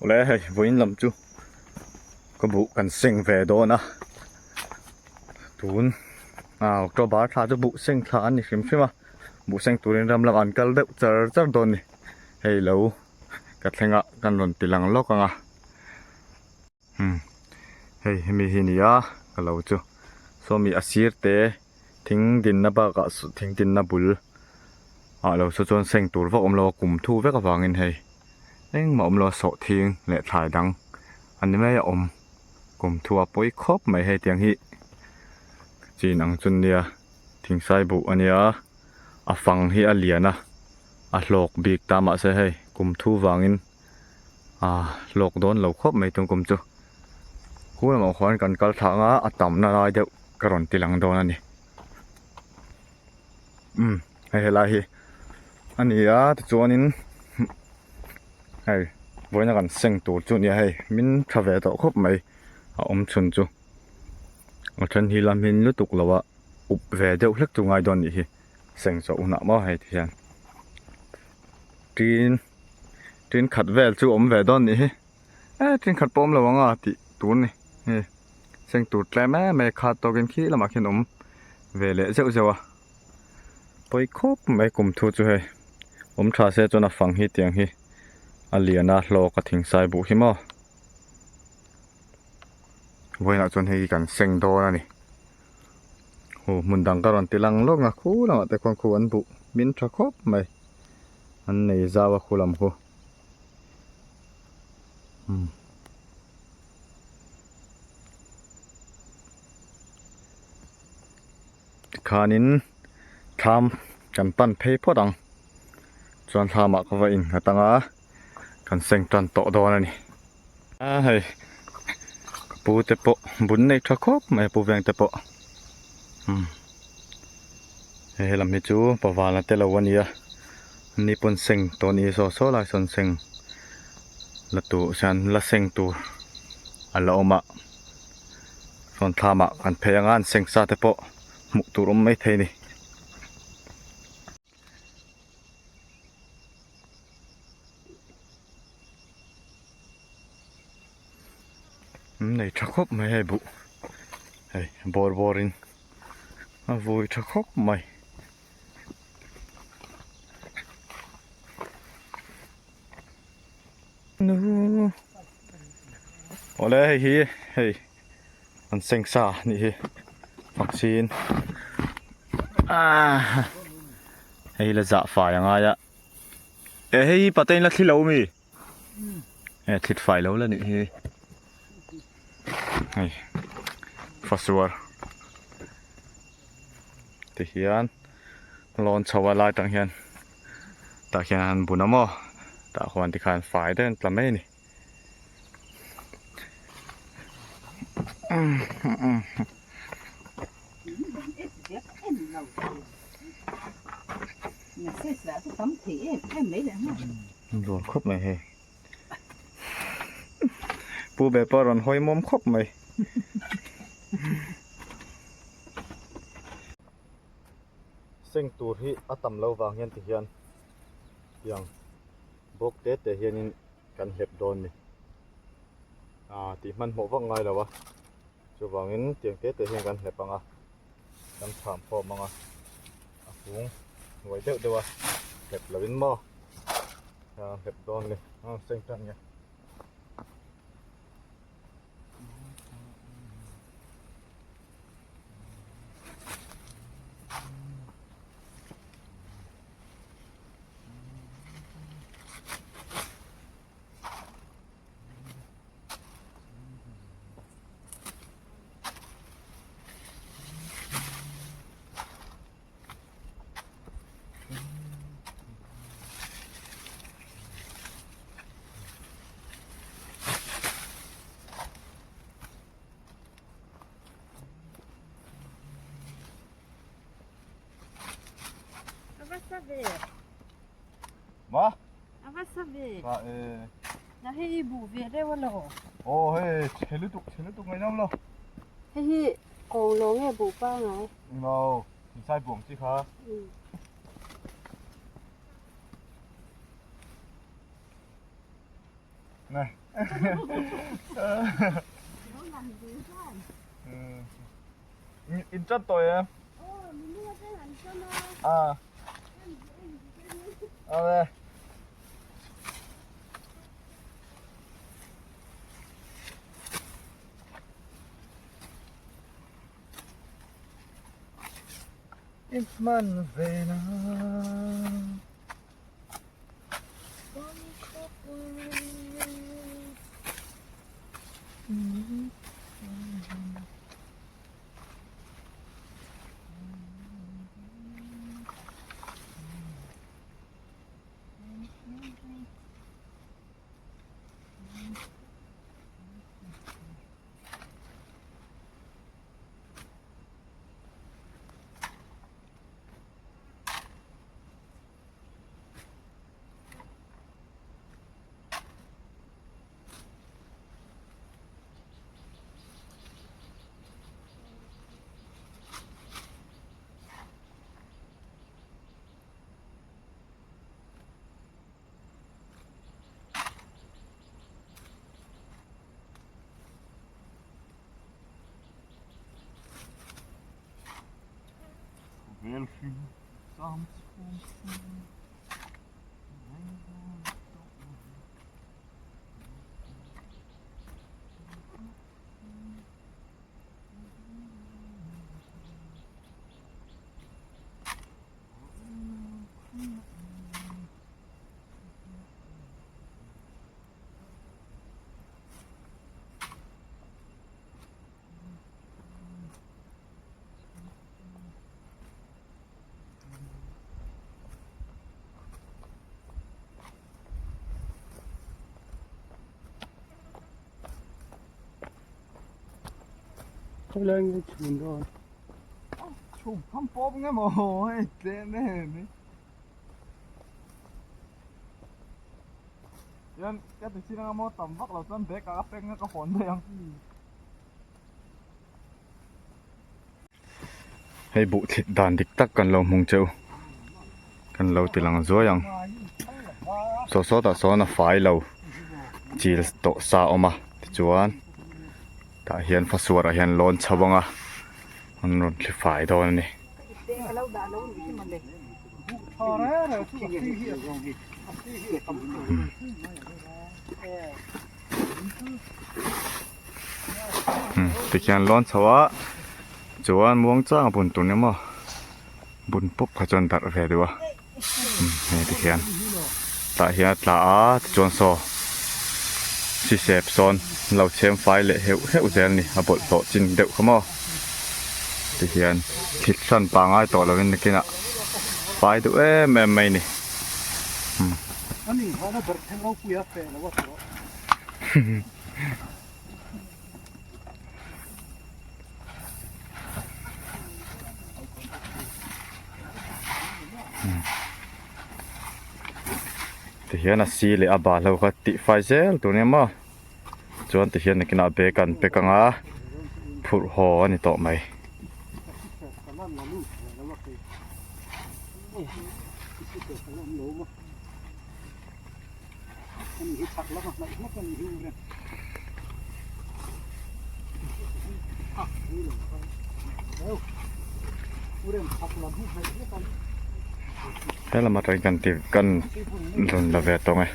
Awle hei vawiin lam chu ka buh kan seng ve dawn a tun ah October thla chu buh seng thla a ni hrim hrim a buh seng turin ram lamah an kal deuh char char dawn a ni hei lo ka thleng ah kan rawn ti lang lawk ang a umm hei hemi hi a ni a ka lo chu sawmi a sir te thing dinna bakah thing dinna bul ah lo saw chuan seng tur vak awm lo a kum thu vek avangin hei engmah awm lo a sawhthing leh thlai dang a ni mai a awm kum thu a pawi khawp mai hei tiang hi chin ang chu nia thingsai buh a nia a fang hi a lian a a hlawk bik ta mahse hei kum thu vangin ah hlawk dawn lo khawp mai tum kum chu khu lamah khuan kan kal thla anga a tamna lai deuh ka rawn ti lang dawn a ni umm hei helai hi a ni a tichuanin hei vawiina kan seng tur chu a nia hei min tha ve tawh khawp mai a awm chhun chu a then hi la hmin lutuk lo a up ve deuh hlek chu ngai dawn a nih hi seng chawh hunah maw hei ti hian tin tin khat vel chu awm ve dawn nih hi e tin khat pawh awm lo ang a tih tur a ni hei seng tur tlem em em khat tawkin khi lamah khian awm ve leh zeuh zeuh a pawi khawp mai kum thu chu hei awm tha se chuan a fang hi tiang hi a lian a hlawk a thingsai buh hi maw vawiinah chuan hei hi kan seng dawn a ni. Aw hmun dang ka rawn ti lang lawk a khu lamah te khuan khu an buh min tha khawp mai an nei zau a khu lam khu umm tikhanin thlam kan pan phei phawt ang chuan thlamah ka va innghat ang a kan seng tan tawh dawn a ni. A hei ka pu te pawh bun nei tha khawp mai a pu veng te pawh umm hei helam hi chu pavala te lo a nia ni pawn seng tawh a ni saw saw lai sawn seng la tur chuan la seng tur a la awm a chuan thlamah kan phei anga an seng sa te pawh hmuh tur awm maithei a ni. Nei tha khawp mai hei buh hei bawr bawr in a vui tha khawp mai. Awle hei hi hei an seng sa nih hi vaccine ah hei la zah fai a ngai a e hei hi pate in la thli lo mi e thlit fai lo la nih hi hei fasuar ti hian lawn chho a lai tang hian tah khian an bun a maw tah khuan tikhan fai deuh an tla mai a ni. Rual khawp mai hei pu ber pawh a rawn hawi mawm khawp mai. Seng tur hi a tam lo vang hian ti hian tiang bawk te te hianin kan hlep dawn ni ah tih hmanhmawh vak ngai lo a chuvangin tiang te te hian kan hlep ang a kan chham khawm ang a a kung hnuai deuh deuh a hlep lovin maw ah hlep dawn ni ah seng tan nge. A va sa ve. Ma? A va sa ve. Ba e. Na hei i buh ve reuh alo. Aw hei chhe lutuk chhe lutuk mai nam lo. Hei hi ko lo nge buh pangai. No, insai buang chi kha. Mm. Nè. In chat tawh em? À. Ok. In man ve na. Khawilai nge chhun dawn? Chhum tham pawp nge maw hei tlem em hi. Hian ka ti chin anga maw tam vak lo chuan bag ah ka peng a ka hawn daih ang. Hei buh thlit dan dik tak kan lo hmung cheu kan lo ti lang zuai ang saw sawtah sawn a fai lo chil tawh sa a awm a tichuan tah hian fasuar ah hian lawn chho ang a an rawn thli fai dawn a ni. Tikhian lawn chho a chuan muang chang a bun tur ni maw bun pawp kha chuan darh ve deuh a hei tikhian tah hian a tla a tichuan saw sisep sawn lo chhem fai leh heuh heuh zel a ni a bawlhhlawh chin deuh kha maw tikhian thlit hran pangai tawh lovin nakinah fai duh em em mai a ni. Tihian a si leh a bah ho kha tih fai zel tur nia maw chuan tihian nakinah bag an pack ang a phurh haw a ni tawh mai. He lam atangin kan ti kan rawn la ve tawng e.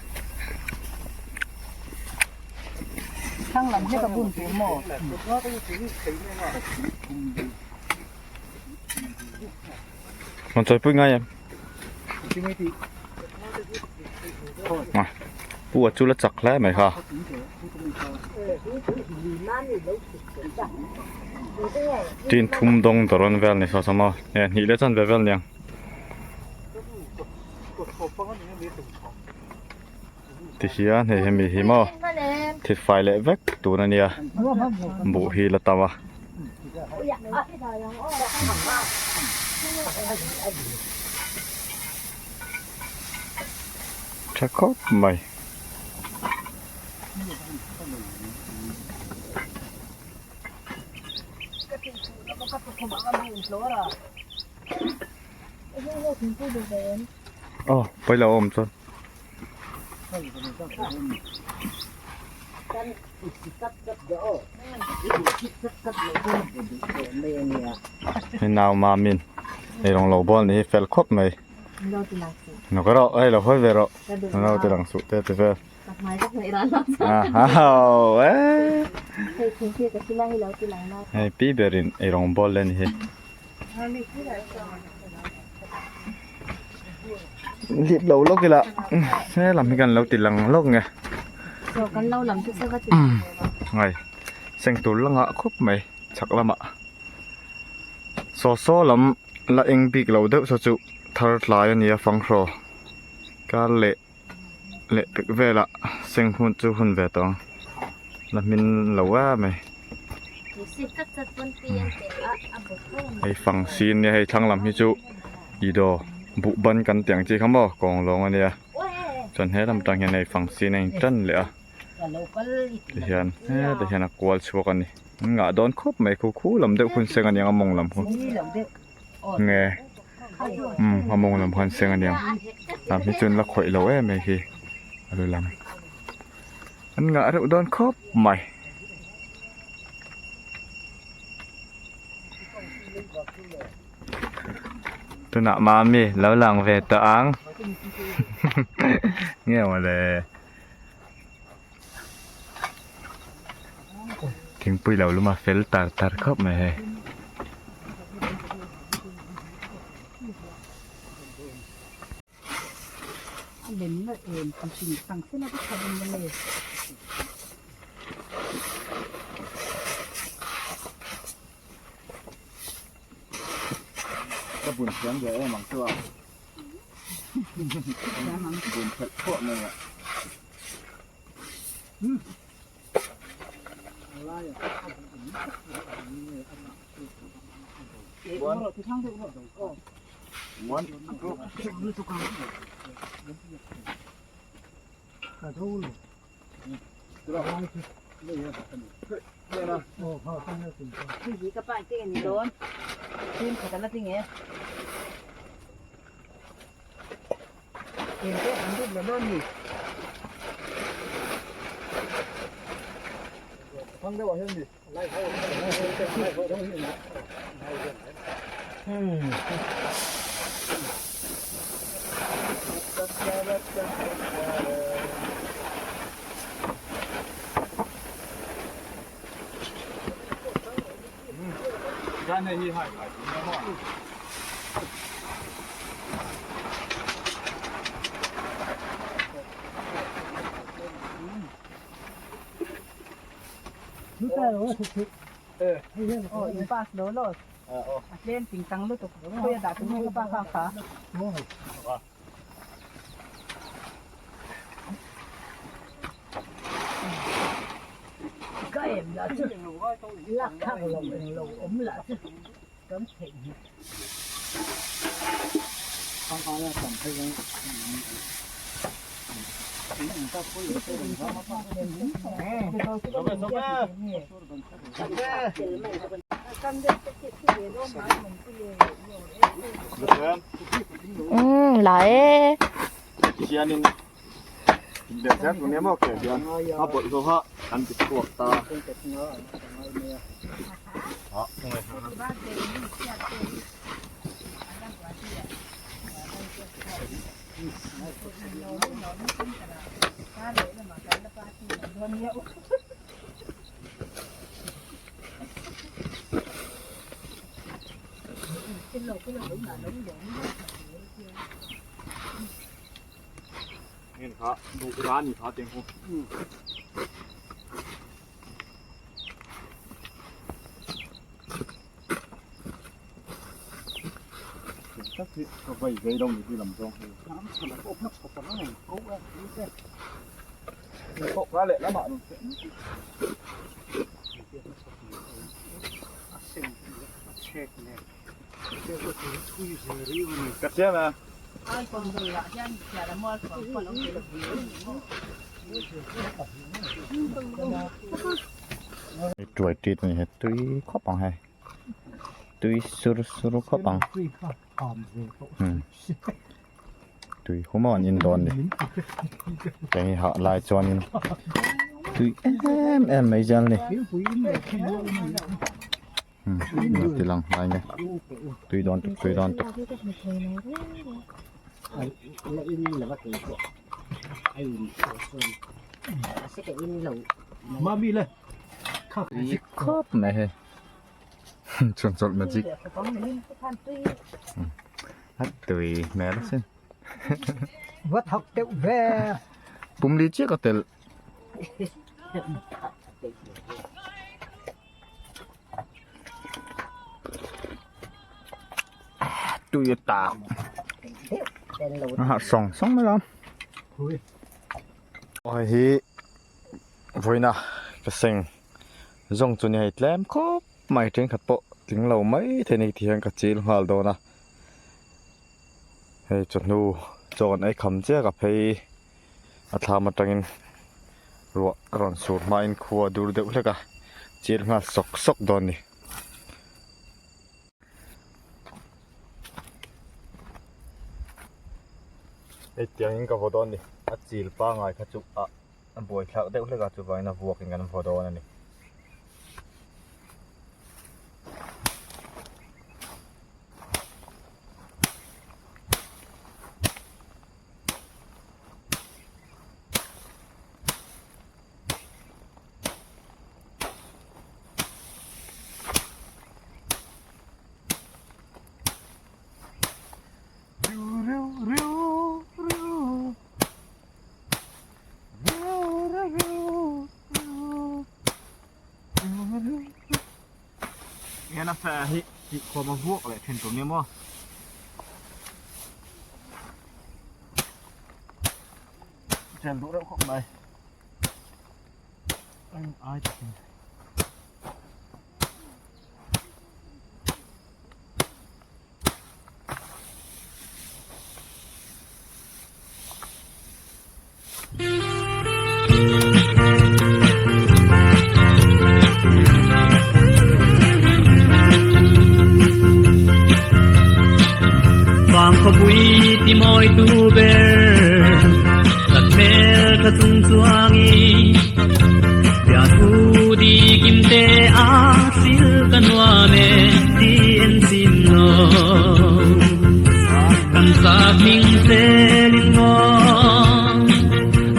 Rawn chawi pui ngai em? Pu a chu la chak hle mai kha. Tin thum dawng dawrawn vel ni saw saw maw e hnih leh chanve vel niang. Tihian hei hemi hi maw thil fai leh vek tur a nia buh hi la tam a. Tha khawp mai. Aw pawi lo a awm chuan. Hei nau mamin eirawng lo bawl nih hi fel khawp mai nawk rawh hei lo hawi ve rawh lo ti lang suh te ti vel hei pi berin eirawng bawl le ni hi. Lip lo lawk ila he lam hi kan lo ti lang lawk nge ngai seng tur la ngah khawp mai chhak lamah saw saw lam la eng bik lo deuh saw chu thar tlai a nia fanghraw kar leh leh pek velah seng hun chu hun ve tawh ang la hmin lo em mai hei fang sin nia hei thlang lam hi chu idaw buh ban kan tih ang chi kha maw kawng lawng a nia chuan he lam tang hian hei fang sin a in tan leh a tihian hetah hian a kual chhuak a ni an ngah dawn khawp mai khu khu lam deuh hun seng a niang a mawng lam khu nge umm a mawng lam khan seng a niang lam hi chuan la khawih lo em mai khi a lu lam an ngah reuh dawn khawp mai. Tunah mami lo lang ve tawh ang nge mawle. Thingpui lo lum a fel tar tar khawp mai hei. Ka bun thiam ve em ang chu a. Bun phelh phuah mai a. Umm la e. Hianin a bawlhhlawh a an ti chhuak ta. Tuai tit a ni he tui khawp ang hei tui sur sur khawp ang tui hum a an in dawn a ni kei hah lai chuanin. Tui em em mai zel a ni. Ti lang hnai nge tui dawn tuk tui dawn tuk. Tui khawp mai hei chhuan chawlh magic a tui hmel asin. Pumli chiah ka telh. Tui a tak a harh sawng sawng mai a hei hi vawiina ka seng zawng chu ni hei tlem khawp mai thenkhat pawh tling lo mai thei a ni ti hian ka chil nghal dawn a hei chawhnu chaw kan ei kham chiah ka phei. A thlam atangin ruah a rawn sur hmain khua a dur deuh hlek a, chil nghal sawk sawk dawn a ni. Hei tiangin ka vaw dawn a ni, a chil pangai kha chu a buaithlak deuh hlek a chuvangin a vuakin kan vaw dawn a ni. Hian a fer hi tih khawm a vuak leh thin tur nia maw. Chen duh reuh khawp mai. Anh ai takin. Vang khawpui ti mawi tu ber Ka hmel ka chung chuangi Bia thu di kim te a sil ka nuam e ti en sim lo Kan sa hming selin maw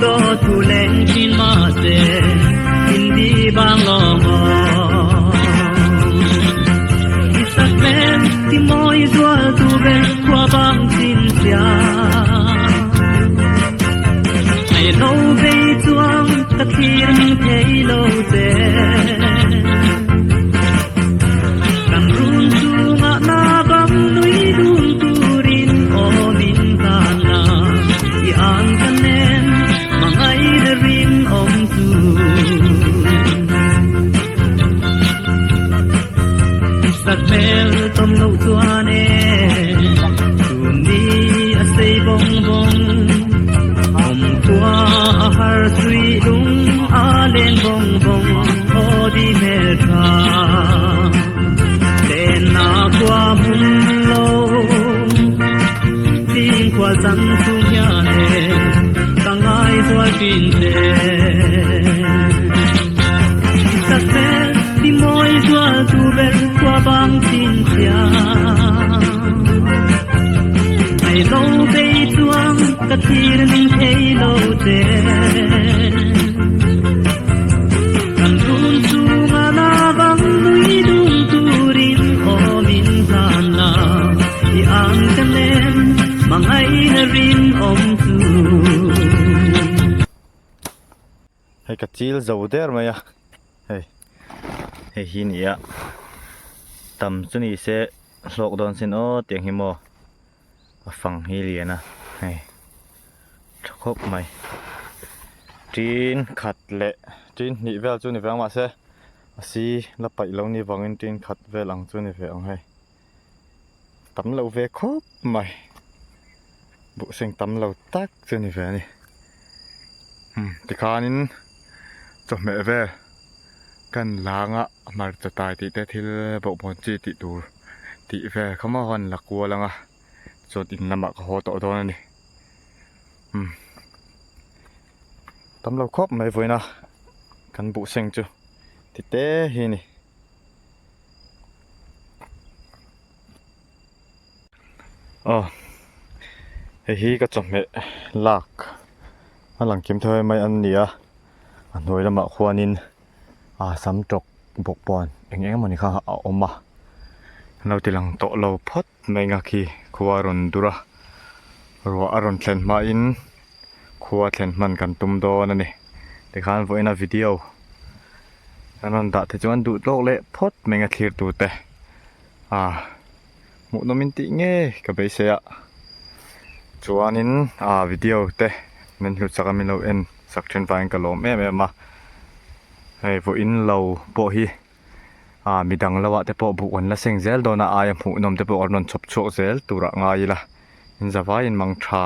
Do thu leng thin ma se in di bang lo maw I sak hmel ti mawi zual tu ber khua bang chin sia Nei lo vei chuang ka thlir ning thei lo che Kan run chungah na bang nui dun turin aw min hlan la I ang ka nen mangai na rin awm chu I sak hmel tawm loh chuan e tun ni a sei bawng bawng Awm khua a har suih lung a leng bawng bawng aw di hmel tha Lenna khua hmun lo Ching khua chan chung hian e ka ngai zual thin che Sak hmel ti mawi zual tu ber khua bang chin thiam Nei lo bei chuang ka thlir ning thei lo che Kan run chunga na bang nui dun turin aw min hlan la I ang ka nen mangai na rinawm chu. Hei ka chil zo der mai a hei hei hi ni a tam chu ni se hlawk dawn sin aw tiang hi maw a fang hi lian a hei tha khawp mai tin khat leh tin hnih vel chu ni ve ang mahse a si la paih lo ni vangin tin khat vel ang chu ni ve ang hei tam lo ve khawp mai buhseng tam lo tak chu ni ve a ni tikhanin chawhmeh vel kan lang a hmarcha tai tih te thil bawhbawn chi tih tur tih vel kha maw an la kual ang a chuan in lamah ka haw tawh dawn a ni tam lo khawp mai vawiin a. Kan buh seng chu ti te hi a ni. Aw hei hi ka chawhmeh lak a lang kim thei mai an ni a a hnuai lamah khuanin ah sam tawk bawk pawh eng eng emawni kha a awm a an lo ti lang tawh lo phawt mai nga khi khua a rawn dur a ruah a rawn thlen hmain khua thlen hman kan tum dawn a ni tikhan vawiina video an rawn dah te chuan duh tawk leh phawt mai nga thlir tur te ah hmuhnawm in tih ngei ka beisei a chuanin ah video te min hlut sak a min lo en sak then vangin ka lawm em em a hei vawiin lo pawh hi ah midang lo ah te pawh buh an la seng zel dawn a aia hmuhnawm te pawh an rawn chhawp chhuak zel turah ngai ila in zavaiin mang tha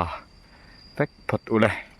vek phawt ule.